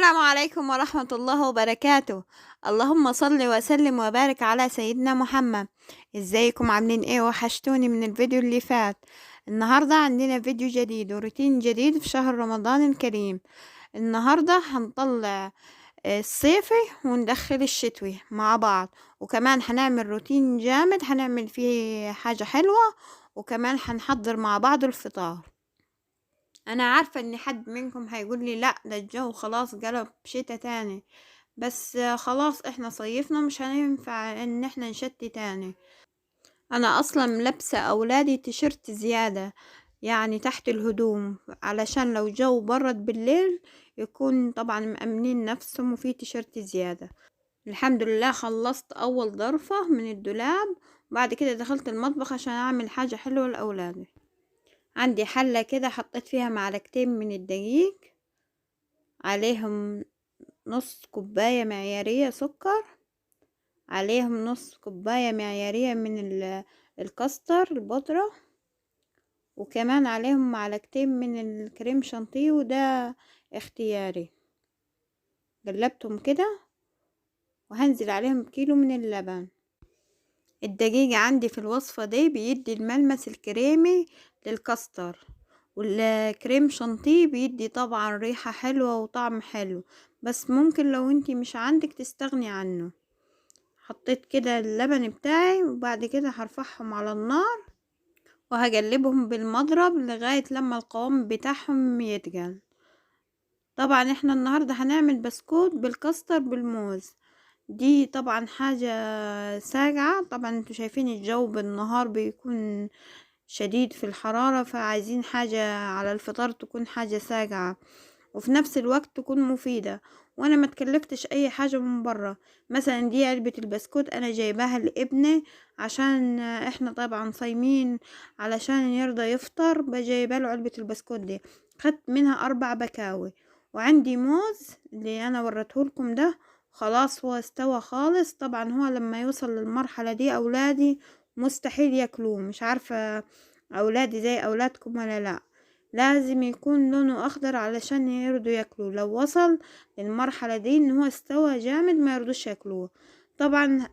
السلام عليكم ورحمة الله وبركاته. اللهم صل وسلم وبارك على سيدنا محمد. ازيكم عاملين ايه؟ وحشتوني من الفيديو اللي فات. النهاردة عندنا فيديو جديد وروتين جديد في شهر رمضان الكريم. النهاردة هنطلع الصيفي وندخل الشتوي مع بعض، وكمان هنعمل روتين جامد هنعمل فيه حاجة حلوة، وكمان هنحضر مع بعض الفطار. انا عارفة ان حد منكم هيقول لي لا ده الجو خلاص قلب شتا تاني، بس خلاص احنا صيفنا مش هينفع ان احنا نشتي تاني. انا اصلا لابسة اولادي تيشيرت زيادة يعني تحت الهدوم، علشان لو جو برد بالليل يكون طبعا مأمنين نفسهم وفي تيشيرت زيادة. الحمد لله خلصت اول ظرفة من الدولاب، وبعد كده دخلت المطبخ عشان اعمل حاجة حلوة لاولادي. عندي حلة كده حطيت فيها معلقتين من الدقيق، عليهم نص كوباية معيارية سكر، عليهم نص كوباية معيارية من الكاستر البودرة، وكمان عليهم معلقتين من الكريم شانتيه، وده اختياري. قلبتهم كده وهنزل عليهم كيلو من اللبن. الدقيق عندي في الوصفة دي بيدي الملمس الكريمي للكاستر، والكريم شانتيه بيدي طبعا ريحة حلوة وطعم حلو، بس ممكن لو انتي مش عندك تستغني عنه. حطيت كده اللبن بتاعي، وبعد كده هرفعهم على النار وهقلبهم بالمضرب لغاية لما القوام بتاعهم يتقل. طبعا احنا النهاردة هنعمل بسكوت بالكاستر بالموز، دي طبعا حاجة ساقعة. طبعا انتوا شايفين الجو بالنهار بيكون شديد في الحرارة، فعايزين حاجة على الفطار تكون حاجة ساقعة وفي نفس الوقت تكون مفيدة. وانا ما تكلفتش اي حاجة من برا. مثلا دي علبة البسكوت انا جايباها لابني عشان احنا طبعا صايمين، علشان يرضى يفطر بجايبه له علبة البسكوت دي. خدت منها 4 بكاوي، وعندي موز اللي انا وريته لكم ده خلاص هو استوى خالص. طبعا هو لما يوصل للمرحلة دي اولادي مستحيل ياكلوه، مش عارفة اولادي زي اولادكم ولا لا، لازم يكون لونه اخضر علشان يرضوا ياكلوه. لو وصل للمرحلة دي ان هو استوى جامد ما يرضوش ياكلوه. طبعا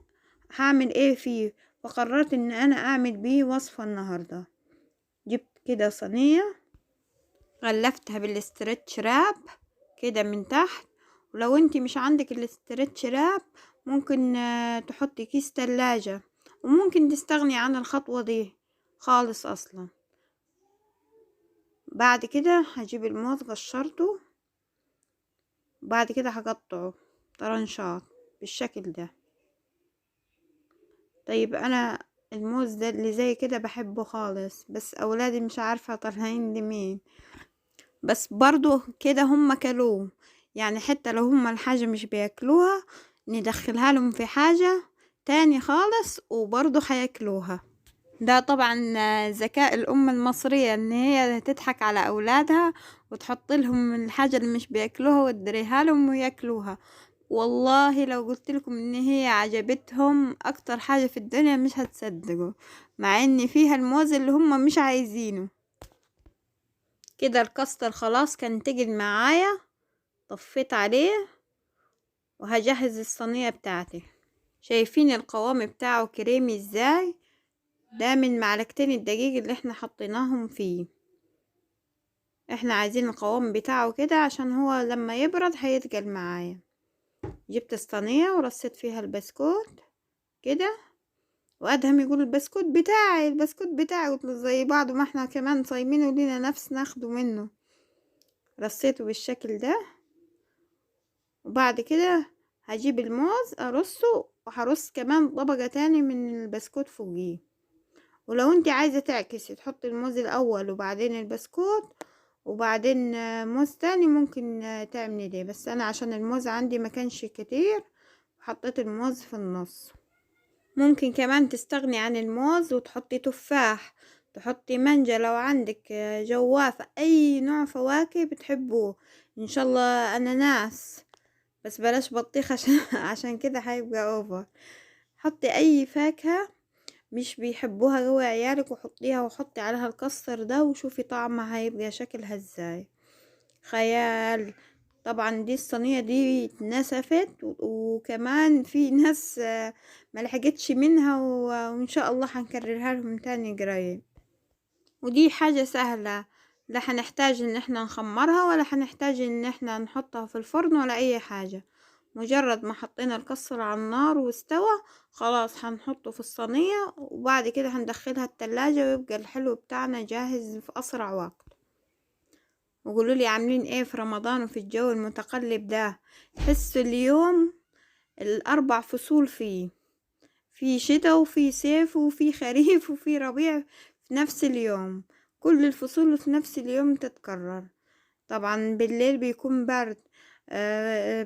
هعمل ايه فيه؟ فقررت ان انا اعمل بيه وصفة النهاردة. جبت كده صينية غلفتها بال stretch wrap كده من تحت، ولو انتي مش عندك ال stretch wrap ممكن تحطي كيس تلاجة، وممكن تستغني عن الخطوة دي خالص اصلا. بعد كده هجيب الموز قشرته، وبعد كده هقطعه طرنشات بالشكل ده. طيب انا الموز ده اللي زي كده بحبه خالص، بس اولادي مش عارفة طالعين لمين، بس برضو كده هم كلوه. يعني حتى لو هم الحاجة مش بياكلوها ندخلها لهم في حاجة تاني خالص وبرضو هياكلوها. ده طبعا ذكاء الأم المصرية ان هي تضحك على أولادها وتحط لهم الحاجة اللي مش بياكلوها وتدريها لهم وياكلوها. والله لو قلت لكم ان هي عجبتهم اكتر حاجة في الدنيا مش هتصدقوا، مع ان فيها الموز اللي هم مش عايزينه. كده الكاستر خلاص كان تجل معايا، طفيت عليه وهجهز الصينية بتاعتي. شايفين القوام بتاعه كريمي ازاي؟ ده من معلقتين الدقيق اللي احنا حطيناهم فيه. احنا عايزين القوام بتاعه كده عشان هو لما يبرد هيتقل معايا. جبت الصينية ورصيت فيها البسكوت كده، وادهم يقول البسكوت بتاعي البسكوت بتاعي، قلت له زي بعض ما احنا كمان صايمين ولينا نفس ناخده منه. رصيته بالشكل ده، وبعد كده هجيب الموز ارصه، وهرص كمان طبقة تاني من البسكوت فوقيه. ولو انت عايزة تعكسي تحطي الموز الاول وبعدين البسكوت وبعدين موز تاني ممكن تعملي ده، بس انا عشان الموز عندي ما كانش كتير حطيت الموز في النص. ممكن كمان تستغني عن الموز وتحطي تفاح، تحطي مانجا لو عندك، جوافة، اي نوع فواكه بتحبوه، ان شاء الله اناناس، بس بلاش بطيخ عشان كده هيبقى over. حطي اي فاكهة مش بيحبوها جوه عيالك وحطيها، وحطي عليها الكاستر ده وشوفي طعمها هيبقى شكلها ازاي، خيال. طبعا دي الصينية دي اتنسفت، وكمان في ناس ما لحقتش منها، وان شاء الله هنكررها لهم تاني قريب. ودي حاجة سهلة، لا هنحتاج ان احنا نخمرها ولا هنحتاج ان احنا نحطها في الفرن ولا اي حاجة. مجرد ما حطينا الكسر على النار واستوى خلاص هنحطه في الصينية، وبعد كده هندخلها التلاجة، ويبقى الحلو بتاعنا جاهز في اسرع وقت. وقولوا لي عاملين ايه في رمضان وفي الجو المتقلب ده؟ تحسوا اليوم الاربع فصول فيه، في شتاء وفي صيف وفي خريف وفي ربيع في نفس اليوم، كل الفصول في نفس اليوم تتكرر. طبعا بالليل بيكون برد،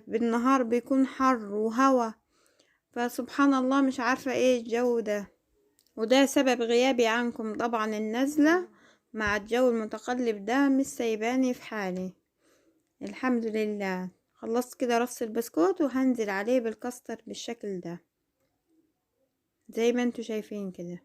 بالنهار بيكون حر وهوا، فسبحان الله مش عارفة ايه الجو ده. وده سبب غيابي عنكم طبعا، النزلة مع الجو المتقلب ده مش سايباني في حالي. الحمد لله خلصت كده رص البسكوت، وهنزل عليه بالكاستر بالشكل ده زي ما انتوا شايفين كده.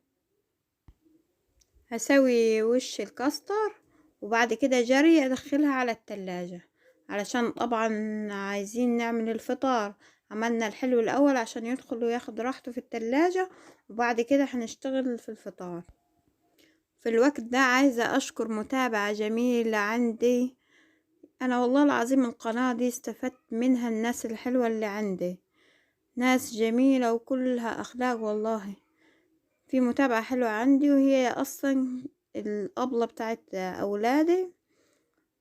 هسوي وش الكاستر، وبعد كده جري ادخلها على التلاجة، علشان طبعا عايزين نعمل الفطار. عملنا الحلو الاول عشان يدخل وياخد راحته في التلاجة، وبعد كده هنشتغل في الفطار. في الوقت ده عايزة اشكر متابعة جميلة عندي، انا والله العظيم القناة دي استفدت منها، الناس الحلوة اللي عندي ناس جميلة وكلها اخلاق والله. في متابعة حلوة عندي، وهي اصلا الابلة بتاعت اولادي،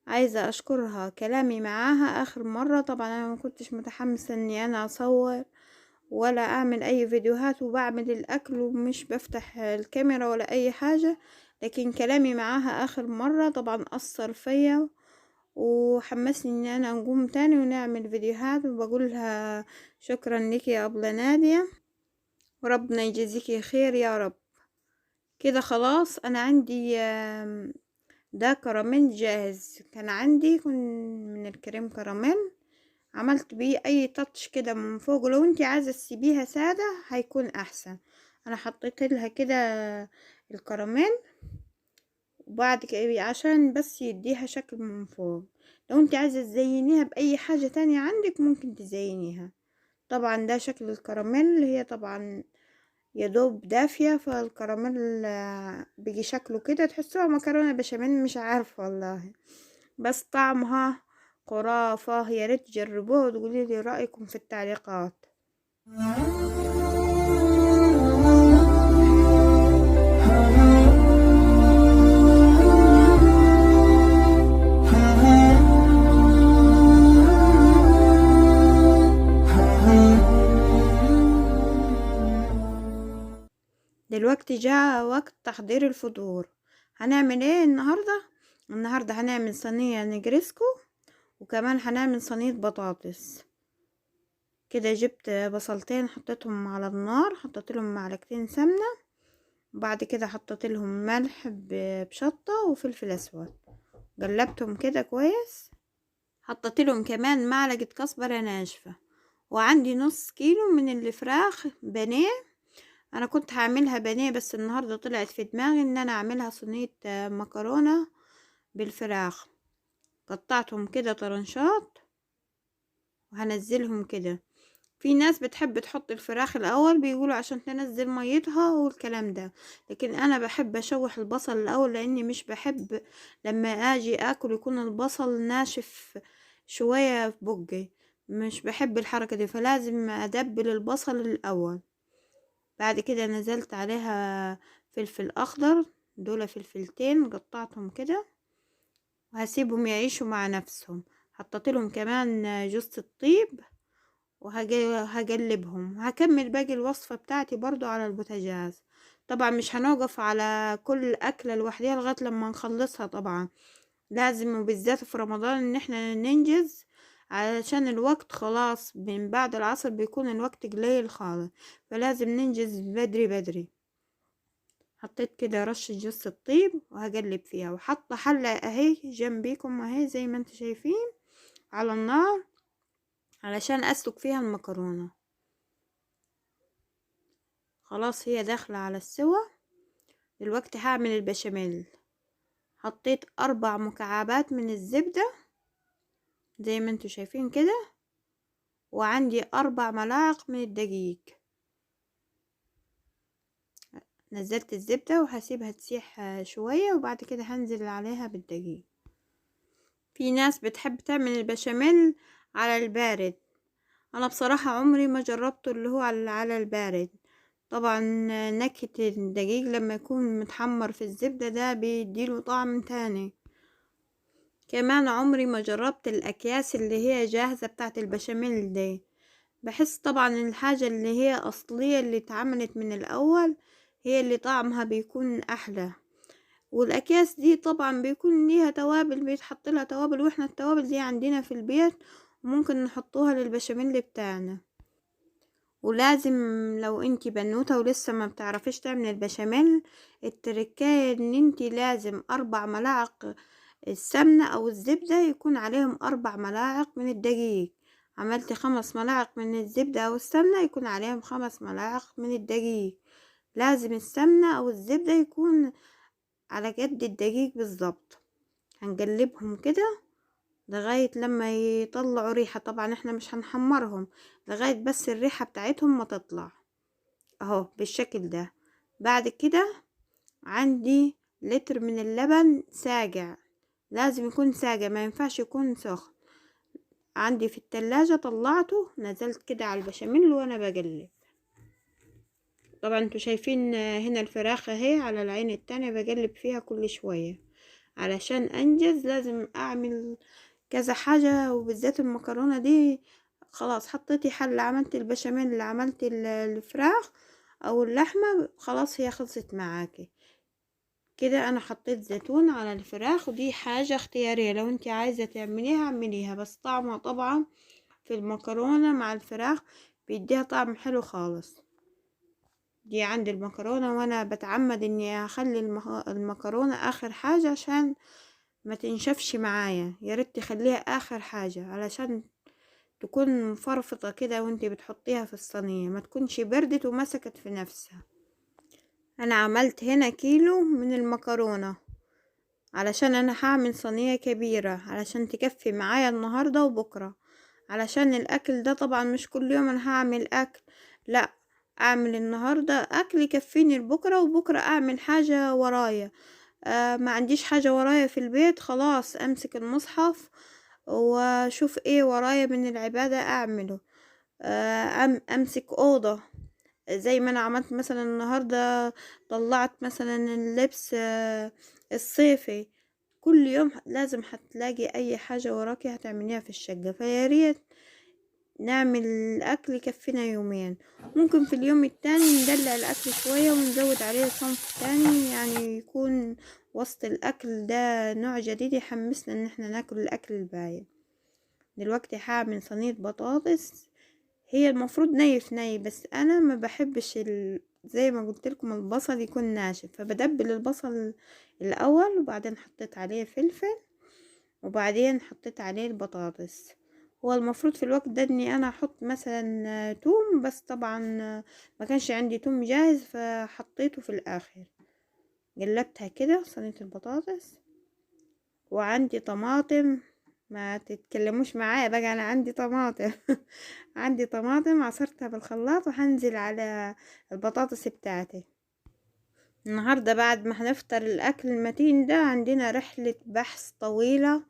عايزة اشكرها. كلامي معاها اخر مرة، طبعا انا ما كنتش متحمسة اني انا اصور ولا اعمل اي فيديوهات، وبعمل الاكل ومش بفتح الكاميرا ولا اي حاجة، لكن كلامي معاها اخر مرة طبعا اثر فيا وحمسني ان انا نقوم تاني ونعمل فيديوهات. وبقولها شكرا لك يا ابلة نادية، وربنا يجازيكي خير يا رب. كده خلاص انا عندي ده كراميل جاهز، كان عندي من الكريم كراميل، عملت بيه اي touch كده من فوق. لو انتي عايزه تسيبيها ساده هيكون احسن. انا حطيت لها كده الكراميل وبعد كده عشان بس يديها شكل من فوق. لو انتي عايزه تزينيها باي حاجه تانية عندك ممكن تزينيها. طبعا ده شكل الكراميل، هي طبعا يدوب دافية، فالكراميل بيجي شكله كده تحسوها مكرونة بشاميل، مش عارفة والله، بس طعمها خرافة. يا ريت تجربوها وتقولي لي رأيكم في التعليقات. دلوقتي جاء وقت تحضير الفطور. هنعمل ايه النهاردة؟ النهاردة هنعمل صينية نجرسكو، وكمان هنعمل صينية بطاطس. كده جبت بصلتين حطيتهم على النار، حطيت لهم معلقتين سمنة، وبعد كده حطيت لهم ملح بشطة وفلفل اسود، قلبتهم كده كويس. حطيت لهم كمان معلقة كزبرة ناشفة، وعندي نص كيلو من الفراخ بانيه. انا كنت هعملها بانيه بس النهارده طلعت في دماغي ان انا اعملها صينيه مكرونه بالفراخ. قطعتهم كده طرنشات وهنزلهم كده. في ناس بتحب تحط الفراخ الاول، بيقولوا عشان تنزل ميتها والكلام ده، لكن انا بحب اشوح البصل الاول، لاني مش بحب لما اجي اكل يكون البصل ناشف شويه في بقي، مش بحب الحركه دي، فلازم ادبل البصل الاول. بعد كده نزلت عليها فلفل اخضر، دول فلفلتين قطعتهم كده، وهسيبهم يعيشوا مع نفسهم. حطيت لهم كمان جوزة الطيب وهقلبهم. وهكمل باقي الوصفة بتاعتي برضو على البوتاجاز. طبعا مش هنوقف على كل اكلة لوحدها لغاية لما نخلصها، طبعا لازم، وبالذات في رمضان ان احنا ننجز علشان الوقت خلاص من بعد العصر بيكون الوقت قليل خالص، فلازم ننجز بدري بدري. حطيت كده رشة جوز الطيب وهقلب فيها، وحاطة حلة اهي جنبيكم اهي زي ما انتم شايفين على النار علشان اسلق فيها المكرونة. خلاص هي داخلة على السوا. دلوقتي هعمل البشاميل. حطيت 4 مكعبات من الزبدة زي ما انتوا شايفين كده، وعندي 4 ملاعق من الدقيق. نزلت الزبدة وهسيبها تسيح شوية، وبعد كده هنزل عليها بالدقيق. في ناس بتحب تعمل البشاميل على البارد، انا بصراحة عمري ما جربته اللي هو على البارد. طبعا نكهة الدقيق لما يكون متحمر في الزبدة ده بيديله طعم تاني. كمان عمري ما جربت الاكياس اللي هي جاهزة بتاعت البشاميل دي، بحس طبعا الحاجة اللي هي اصلية اللي اتعملت من الاول هي اللي طعمها بيكون احلى. والاكياس دي طبعا بيكون ليها توابل، بيتحط لها توابل، واحنا التوابل دي عندنا في البيت وممكن نحطوها للبشاميل بتاعنا. ولازم لو انتي بنوتة ولسه ما بتعرفيش تعملي البشاميل، التركاية ان انتي لازم 4 ملاعق السمنة او الزبدة يكون عليهم 4 ملاعق من الدقيق. عملتي 5 ملاعق من الزبدة او السمنة يكون عليهم 5 ملاعق من الدقيق. لازم السمنة او الزبدة يكون على قد الدقيق بالظبط. هنقلبهم كده لغاية لما يطلعوا ريحة، طبعا احنا مش هنحمرهم، لغاية بس الريحة بتاعتهم ما تطلع اهو بالشكل ده. بعد كده عندي لتر من اللبن ساقع، لازم يكون ساقع ما ينفعش يكون سخن. عندي في التلاجة طلعته، نزلت كده على البشاميل وانا بقلب. طبعا انتوا شايفين هنا الفراخ اهي على العين التانية بقلب فيها كل شوية علشان انجز. لازم اعمل كذا حاجة، وبالذات المكرونة دي خلاص حطيتي حل، عملت البشاميل، عملت الفراخ او اللحمة، خلاص هي خلصت معاكي كده. انا حطيت زيتون على الفراخ، ودي حاجة اختيارية، لو انت عايزة تعمليها اعمليها، بس طعمها طبعا في المكرونة مع الفراخ بيديها طعم حلو خالص. دي عندي المكرونة، وانا بتعمد اني اخلي المكرونة اخر حاجة عشان ما تنشفش معايا. يا ريت تخليها اخر حاجة علشان تكون مفرفطة كده وانتي بتحطيها في الصينية، ما تكونش بردت ومسكت في نفسها. انا عملت هنا كيلو من المكرونة علشان انا هعمل صينية كبيرة علشان تكفي معايا النهاردة وبكرة، علشان الاكل ده طبعا مش كل يوم انا هعمل اكل، لا اعمل النهاردة اكل يكفيني لبكرة، وبكرة اعمل حاجة ورايا. ما عنديش حاجة ورايا في البيت، خلاص امسك المصحف واشوف ايه ورايا من العبادة اعمله. امسك اوضة زي ما انا عملت مثلا النهاردة، طلعت مثلا اللبس الصيفي. كل يوم لازم هتلاقي اي حاجة وراكي هتعمليها في الشقة، فياريت نعمل الاكل يكفينا يومين. ممكن في اليوم التاني ندلع الاكل شوية ونزود عليه صنف تاني، يعني يكون وسط الاكل ده نوع جديد يحمسنا ان احنا ناكل الاكل الباقي. دلوقتي هعمل صينية بطاطس، هي المفروض ني في ني، بس انا ما بحبش زي ما قلت لكم البصل يكون ناشف، فبدبل البصل الاول وبعدين حطيت عليه فلفل وبعدين حطيت عليه البطاطس. هو المفروض في الوقت ده اني انا احط مثلا توم، بس طبعا ما كانش عندي توم جاهز فحطيته في الاخر. قلبتها كده صينية البطاطس. وعندي طماطم، ما تتكلموش معايا بقى، انا عندي طماطم عندي طماطم عصرتها بالخلاط وهنزل على البطاطس بتاعتي. النهاردة بعد ما هنفطر الاكل المتين ده عندنا رحلة بحث طويلة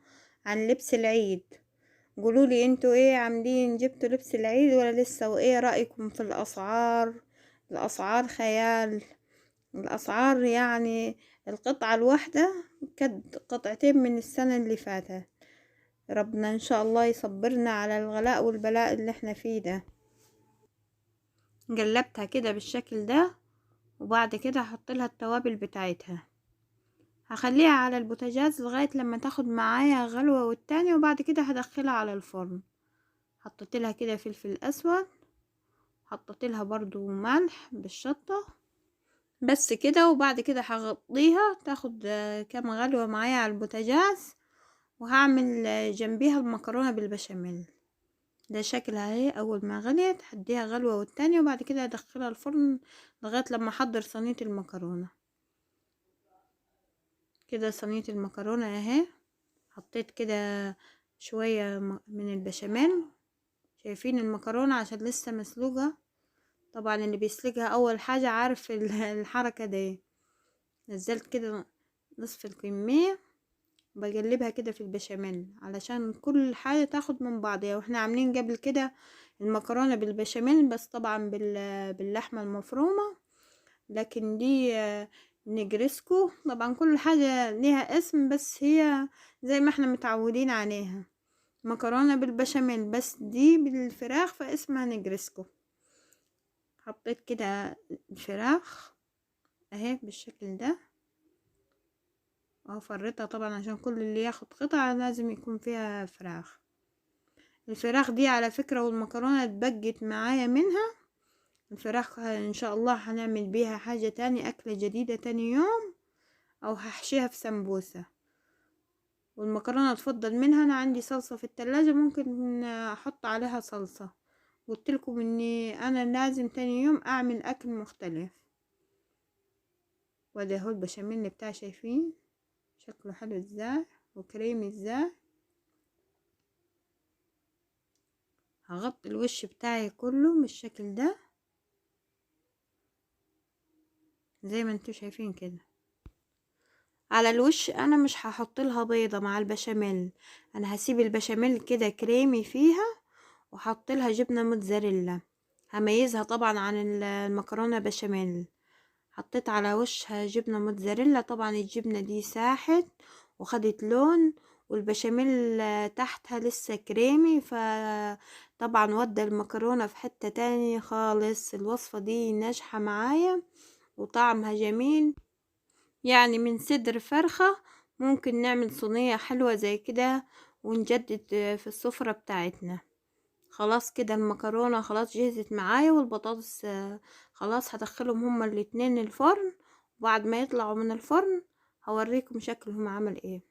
عن لبس العيد. قولولي انتوا ايه عاملين، جبتوا لبس العيد ولا لسه؟ وايه رأيكم في الاسعار؟ الاسعار خيال، الاسعار يعني القطعة الواحدة كد قطعتين من السنة اللي فاتت. ربنا ان شاء الله يصبرنا على الغلاء والبلاء اللي احنا فيه ده. قلبتها كده بالشكل ده، وبعد كده هحط لها التوابل بتاعتها. هخليها على البوتاجاز لغاية لما تاخد معايا غلوة والتانية، وبعد كده هدخلها على الفرن. حطيت لها كده فلفل اسود، حطيت لها برضو ملح بالشطة بس كده، وبعد كده هغطيها تاخد كام غلوة معايا على البوتاجاز. وهعمل جنبيها المكرونة بالبشاميل. ده شكلها اهي اول ما غليت، هديها غلوة والتانية، وبعد كده هدخلها الفرن لغاية لما احضر صينية المكرونة. كده صينية المكرونة اهي، حطيت كده شوية من البشاميل. شايفين المكرونة عشان لسه مسلوقة، طبعا اللي بيسلقها اول حاجة عارف الحركة دي. نزلت كده نصف الكمية وبقلبها كده في البشاميل علشان كل حاجة تاخد من بعضها. واحنا عاملين قبل كده المكرونة بالبشاميل بس طبعا باللحمة المفرومة، لكن دي نجرسكو. طبعا كل حاجة ليها اسم، بس هي زي ما احنا متعودين عليها مكرونة بالبشاميل، بس دي بالفراخ فاسمها نجرسكو. حطيت كده الفراخ اهي بالشكل ده اهو، فريتها طبعا عشان كل اللي ياخد قطعة لازم يكون فيها فراخ. الفراخ دي على فكرة والمكرونة اتبقت معايا منها، الفراخ ان شاء الله هنعمل بيها حاجة تاني، اكلة جديدة تاني يوم، او هحشيها في سمبوسة. والمكرونة اتفضل منها، انا عندي صلصة في التلاجة ممكن احط عليها صلصة. قلت لكم اني انا لازم تاني يوم اعمل اكل مختلف. وده هو البشاميل بتاع، شايفين شكله حلو ازاي وكريمي ازاي. هغطي الوش بتاعي كله بالشكل ده زي ما انتوا شايفين كده. على الوش انا مش هحط لها بيضة مع البشاميل، انا هسيب البشاميل كده كريمي فيها، وحط لها جبنة موتزاريلا هميزها طبعا عن المكرونة بشاميل. حطيت على وشها جبنة موتزاريلا، طبعا الجبنة دي ساحت وخدت لون، والبشاميل تحتها لسه كريمي، فطبعا ودى المكرونة في حتة تاني خالص. الوصفة دي ناجحة معايا وطعمها جميل، يعني من صدر فرخة ممكن نعمل صينية حلوة زي كده ونجدد في السفرة بتاعتنا. خلاص كده المكرونة خلاص جهزت معايا، والبطاطس خلاص هدخلهم هما الاتنين الفرن، وبعد ما يطلعوا من الفرن هوريكم شكلهم عمل ايه.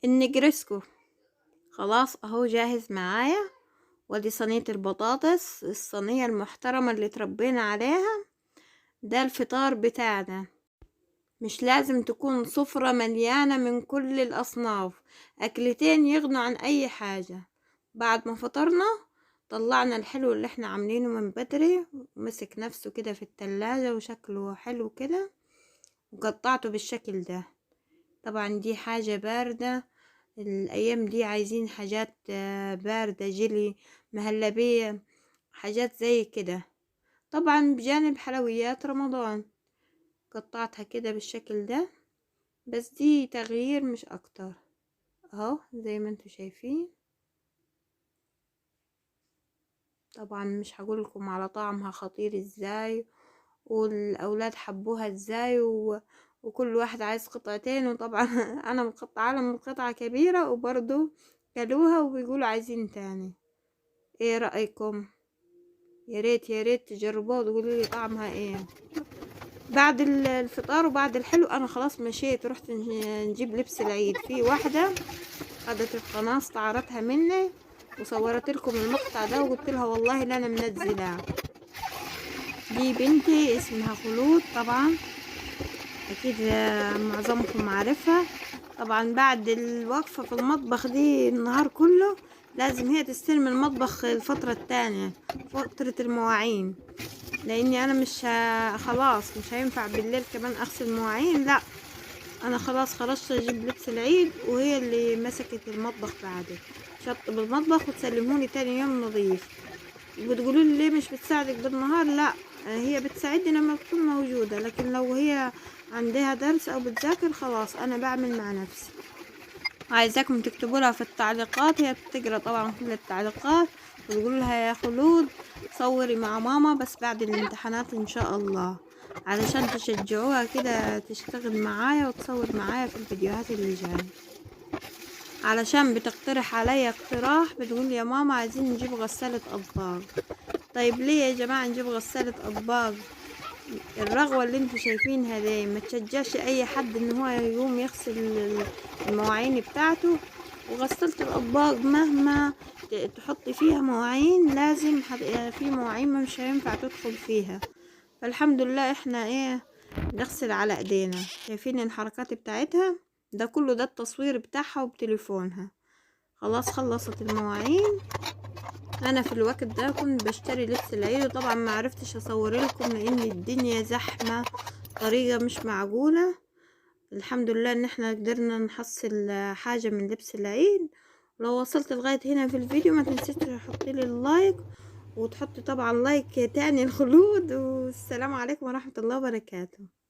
النجرسكو خلاص اهو جاهز معايا، ودي صينية البطاطس، الصينية المحترمة اللي تربينا عليها. ده الفطار بتاعنا، مش لازم تكون سفرة مليانة من كل الأصناف، أكلتين يغنوا عن أي حاجة. بعد ما فطرنا طلعنا الحلو اللي احنا عاملينه من بدري، ومسك نفسه كده في التلاجة وشكله حلو كده، وقطعته بالشكل ده. طبعا دي حاجة باردة، الأيام دي عايزين حاجات باردة، جيلي، مهلبية، حاجات زي كده. طبعا بجانب حلويات رمضان قطعتها كده بالشكل ده، بس دي تغيير مش اكتر اهو زي ما انتوا شايفين. طبعا مش هقولكم على طعمها خطير ازاي، والاولاد حبوها ازاي، وكل واحد عايز قطعتين، وطبعا انا مقطعه لهم قطعه كبيره وبرضو كلوها وبيقولوا عايزين تاني. ايه رايكم؟ يا ريت يا ريت تجربوها وتقولوا لي طعمها ايه. بعد الفطار وبعد الحلو انا خلاص مشيت، رحت نجيب لبس العيد. في واحده خدت القناه استعارتها مني وصورت لكم المقطع ده، وقلت لها والله لا انا منزلاه. دي بنتي اسمها خلود، طبعا اكيد معظمكم عارفها. طبعا بعد الوقفه في المطبخ دي النهار كله لازم هي تستلم المطبخ الفتره الثانيه، فتره المواعين، لاني انا مش خلاص مش هينفع بالليل كمان اغسل مواعين، لا انا خلاص خرجت اجيب لبس العيد وهي اللي مسكت المطبخ بعدي، شطب المطبخ وتسلمهولي تاني يوم نظيف. وبتقولوا لي ليه مش بتساعدك بالنهار؟ لا هي بتساعدني لما بتكون موجودة، لكن لو هي عندها درس او بتذاكر خلاص انا بعمل مع نفسي. عايزاكم تكتبوا لها في التعليقات، هي بتقرا طبعا كل التعليقات، وتقول لها يا خلود صوري مع ماما بس بعد الامتحانات ان شاء الله، علشان تشجعوها كده تشتغل معايا وتصور معايا في الفيديوهات اللي جايه. علشان بتقترح عليا اقتراح، بتقول يا ماما عايزين نجيب غسالة اطباق. طيب ليه يا جماعة نجيب غسالة اطباق؟ الرغوة اللي انتوا شايفينها دي ما تشجعش اي حد ان هو يقوم يغسل المواعين بتاعته. وغسالة الاطباق مهما تحطي فيها مواعين لازم في مواعين مش هينفع تدخل فيها. فالحمد لله احنا ايه نغسل على ايدينا. شايفين الحركات بتاعتها؟ ده كله ده التصوير بتاعها وبتليفونها. خلاص خلصت المواعين. انا في الوقت ده كنت بشتري لبس العيد، وطبعا ما عرفتش اصور لكم لان الدنيا زحمة طريقة مش معقولة. الحمد لله ان احنا قدرنا نحصل حاجة من لبس العيد. لو وصلت لغاية هنا في الفيديو ما تنسيش تحطي لي ال like، وتحطي طبعا like تاني الخلود. والسلام عليكم ورحمة الله وبركاته.